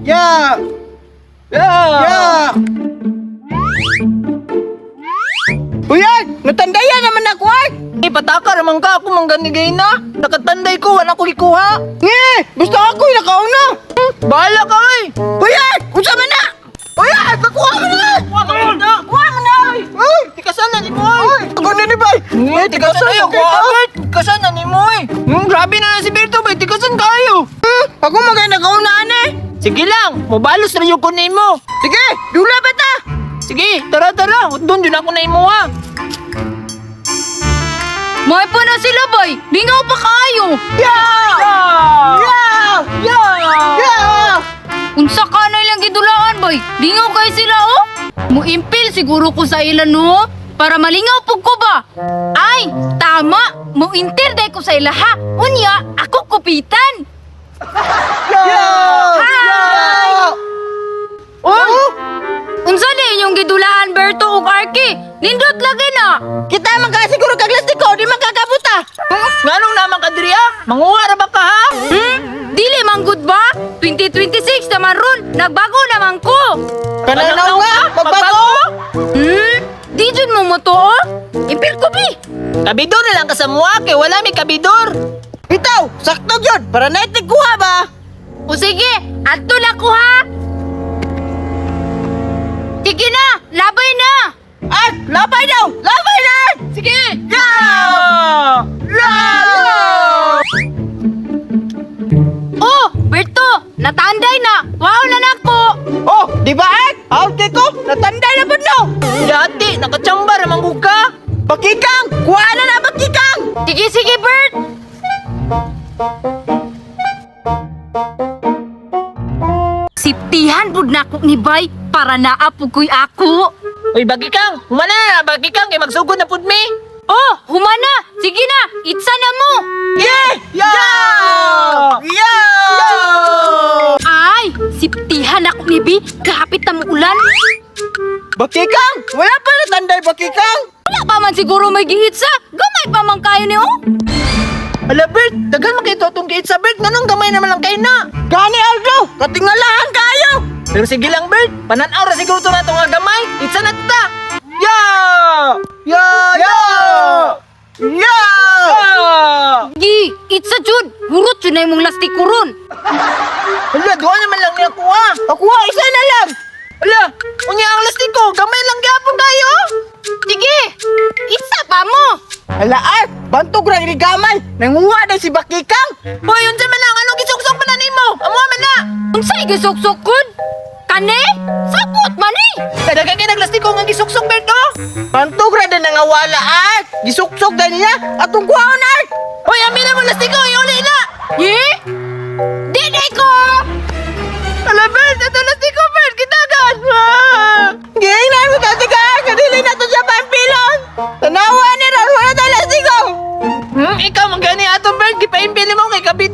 Yeah! Yeah! Yeah! Uy, Art! Natandayan naman ako, Art! Eh, pataka raman ka ako mangganigay na. Nakatanday ko, wala ko gikuha. Nge! Basta ako'y nakauna! Bahala ka oy. Uy, Art! Unsa man na? Uy, Art! Nakuha mo na! Kuha mo na! Kuha mo na! Uy! Uy, tikasan na ni mo oy. Uy! Ako na ni Bay! Eh, tikasan na kuha Bert. Tikasan na ni mo oy. Grabe na na si Berto bay, tikasan kayo. Hmm, ako magay nakaunaan eh! Sige lang, mobalos ra yung kunin mo. Sige! Dula ba ta? Sige, tara tara, doon yun ako na imuha. May pa na sila bay. Lingaw pa kayo. Yeah! Yeah! Yeah! Yeah! Yeah! Unsa ka na ilang gidulaan bay. Lingaw kay sila oh. Muimpil siguro ko sa ila no. Para malingaw pug ko ba? Ay, tama. Muinter day ko sa ila ha. Unya, ako kupitan. Yeah! Hi! Yeah! Uy! Unsa di inyong gidulaan Berto ug Arky? Nindot lagi na. Kita man ka siguro kag lastiko, di man kakabuta. Nganong naman ka diri ah? Manguha ra ba ka ha? Hmm? Dili man good ba? 2026 naman ron. Nagbago naman ko. Kananaw nga, magbago. Hmm? Di jud mo mo to, oh? Impil ko bi. Kabidor na lang ka sa muha kay wala may kabidor. Bitaw, sakto gyud para naitig kuha ba? O sige, adto na ko ha. Sige na, labay na. Ay, labay daw! Labay na! Sige. Yeah! Yeah! Oh, Berto, natanday na. Wow na nako. Oh, di ba ay? Out ko, natanday na pud no. Dati, nakachamba ra man gud ka. Bakikang, kuha na na bakikang. Sige, sige, Bert. Siptihan pud nako ni Bay para naa pud ko'y ako. Uy, bagi kang, humana na, bagi kang, kay magsugod na pud mi. Oh, humana. Sige na, itsa na mo. Yeah! Yeah! Yeah! Ay, siptihan ako ni Bi. Kapit na mo ulan. Bakikang, wala pa natanday bakikang. Wala pa man siguro may giitsa. Gamay pa man kayo ni oh. Ala, Bert, daghan man kay totong giit sa Bert, nganong gamay naman lang kay na. Gani Aldo, katingalahan kayo. Pero sige lang, Bert, pananaw ra siguro to na itong nga gamay. Itsa na ta. Yeah! Yeah! Yeah! Yeah! Yeah! Gi, itsa jud. Hurot jud na imong lastiko ron. Ala, duha naman lang niya kuha. Ako isa na lang. Ala, unya ang lastiko, gamay lang gyapon kayo. Sige, itsa pa mo. Ala ay, bantog ra ini gamay. Nanguha na si Bakikang. Hoy, unsa man lang anong gisuksok man na nimo? Amo man na. Unsay gisuksok kun? Kani? Sapot man eh. Daghan kay naglastiko nga gisuksok, Bert, oh. Bantog ra din nangawala ay. Gisuksok dahil niya atong kuhaon ay. Hoy, amin na mo lastiko, iuli na. Eh? Dili ko. Ala, Bert, ito lastiko, Bert, kitagan. Ah! Giingnan mo tati ka, kadili na to siya pampilon. Tanawa ni Ron, wala tayo lastiko. Ikaw man gani ato Bert, gipaimpili mo kay kabi